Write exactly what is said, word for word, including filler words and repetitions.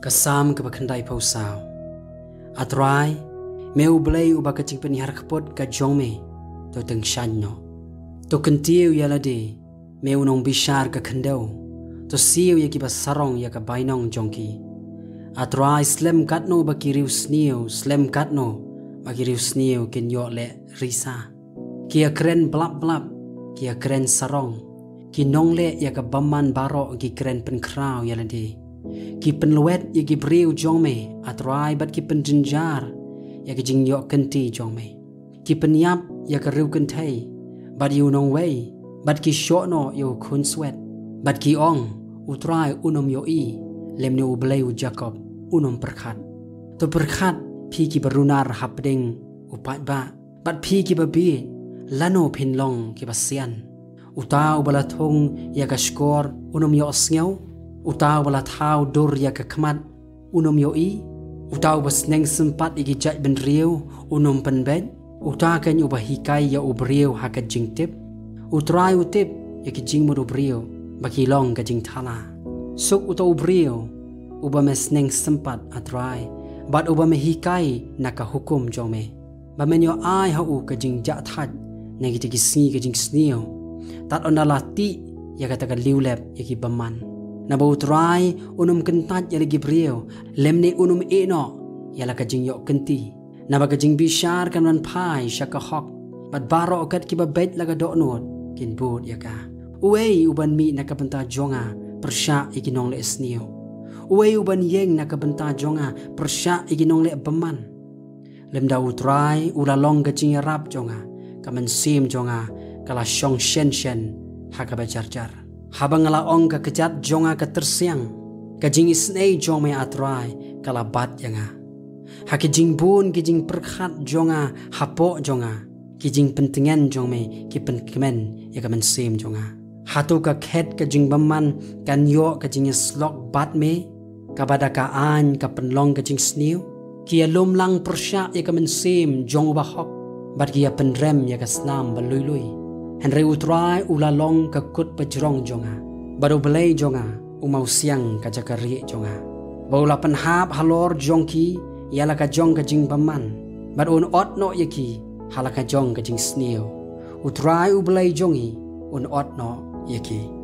Ka Salm kaba khyndai phew saw. A Trai, me U Blei uba ka jingpynhiar kput ka jong me, to tyngshaiñ noh. To kyntiew ïa lade, me u nongbishar ka khyndew, to siew ïa kiba sarong ïa ka bainong jong ki. A Trai, slem katno ba ki riewsniew, slem katno ba ki riewsniew kin ïoh leh risa. Ki ïa kren blap blap, ki ïa kren sarong. Ki nongleh ïa ka bymman baroh ki kren pynkhraw ïa lade. Ki pynlwet ïa ki briew jong me, A Trai, bad ki pynjynjar ïa ki jingïoh kynti jong me. Ki pynïap ïa ka riewkynthei bad ïa u nongwei, bad ki shoh noh ïa u khunswet. Bad ki ong, U Trai un ym ïohi, lymne U Blei u Jakob un ym pyrkhat. To pyrkhat, phi kiba runar hapdeng u paidbah, bad phi kiba bieit, lano phin long kiba sian? Uta uba la thung ïa ka shkor un ym ïohsngew? Uta uba la thaw dur ïa ka khmat un ym ïohi? Uta uba sneng sympat ïa ki jaitbynriew un ym pynbeit? Uta keiñ uba hikai ïa u briew ha ka jingtip. U Trai u tip ïa ki jingmut u briew ba ki long ka jingthala. Suk uta u briew uba me sneng sympat, A Trai, bad uba me hikai na ka hukum jong me, ba men ïoh ai ha u ka jingjahthait na kita ki sngi ka jingsniew. Tad ynda la tih ïa kata ka liewlep ïa ki bymman. Naba U Trai un ym kyntait ïa la ki briew, lymne un ym ïehnoh ïa la ka jingïoh kynti. Naba ka jingbishar kan wan phai sha ka hok, bad baroh kat kiba beit la ka dohnud kin bud ïa ka. Uei uban mih na ka bynta jong nga pyrshah ïa ki nongleh sniew? Uei uban ïeng na ka bynta jong nga pyrshah ïa ki nongleh bymman? Lymda U Trai u la long ka jingïarap jong nga, ka mynsiem jong nga ka la shong shen shen ha kaba jar jar. Haba nga la ong, ka kjat jong nga ka tyrsiang, ka jingisynei jong me, A Trai, ka la bat ïa nga. Ha ki jingbun ki jingpyrkhat jong nga hapoh jong nga, ki jingpyntngen jong me ki pynkmen ïa ka mynsiem jong nga. Hato ka khet ka jingbymman kan ïoh ka jingïasyllok bad me, kaba da ka aiñ ka pynlong ka jingsniew? Ki ïalum lang pyrshah ïa ka mynsiem jong u bahok, bad ki ïa pynrem ïa ka snam ba lui lui. Hynrei U Trai u la long ka kut bajrong jong nga, bad U Blei jong nga u mawsiang ka jaka rieh jong nga. Ba u la pynhap halor jong ki ïa la ka jong ka jingbymman, bad un ot noh ïa ki ha la ka jong ka jingsniew. U Trai U Blei jong ngi un ot noh ïa ki.